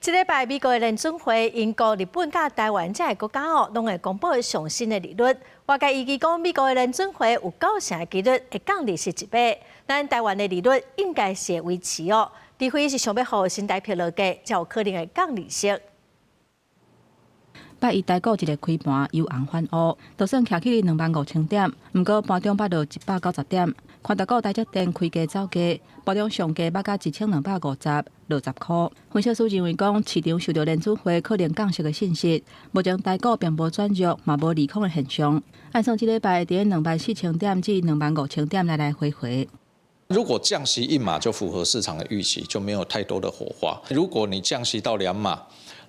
這禮拜美國的聯準會、英國、日本佮台灣這个國家哦，攏會公布上新的利率。外界預期講，美國的聯準會有九成的機率會降利息一碼，咱台灣的利率應該是會維持哦。除非是想欲予新台幣落價，才有可能會降利息。拜一台股一个開盤由紅翻烏，就算徛起25,000點，毋過盤中捌落190點。看台股台積電開低走低，盤中上低捌到1250，落10箍。分析師認為講，市場受著聯準會可能降息的信息，目前台股並無轉弱，嘛無利空的現象。按算這禮拜佇24,000點至25,000點來來回回。如果降息1碼就符合市場的預期，就沒有太多的火花。如果你降息到2碼，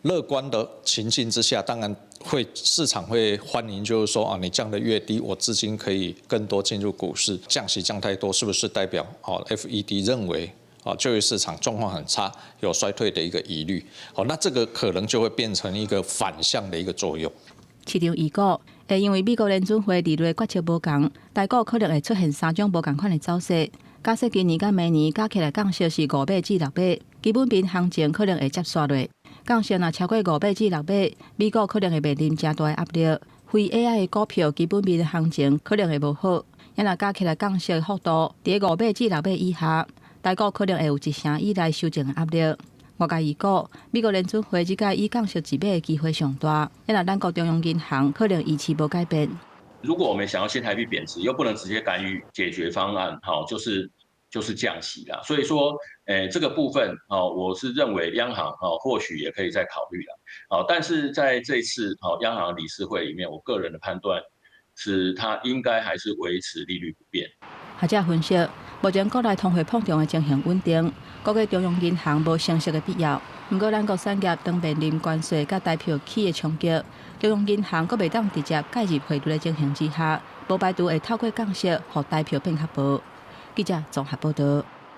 樂觀的情境之下，當然會市場會歡迎，就是說啊，你降得越低，我資金可以更多進入股市。降息降太多，是不是代表哦 FED 認為啊就業市場狀況很差，有衰退的一個疑慮？好，那這個可能就會變成一個反向的一個作用。市場預估會因為美國聯準會利率決策無仝，台股可能會出現三種無仝款的走勢。假設今年佮明年加起來降息是5碼至6碼，基本面行情可能會接續落。降息若超過5碼至6碼，美股可能會面臨誠大的壓力。非 AI 的股票基本面行情可能會無好。若加起來降息幅度佇5碼至6碼以下，台股可能會有一成以內修正的壓力。外界預估，美國聯準會這擺以降息一碼的機會上大，若咱國中央銀行可能維持無改變。如果我們想要新台幣貶值，又不能直接干預解決方案，好，就是降息啦。所以說，這個部分，哦，我是認為央行，哦，或許也可以再考慮啦。好，但是在這次，哦，央行理事會裡面，我個人的判斷是，它應該還是維持利率不變。學者分析，目前國內通貨膨脹的情形穩定，估計中央銀行無升息的必要。毋過，咱國產業當面臨關稅佮台票起的衝擊，中央銀行閣袂當直接介入匯率的情形之下，無排除會透過降息，予台票變較薄。記者綜合報導。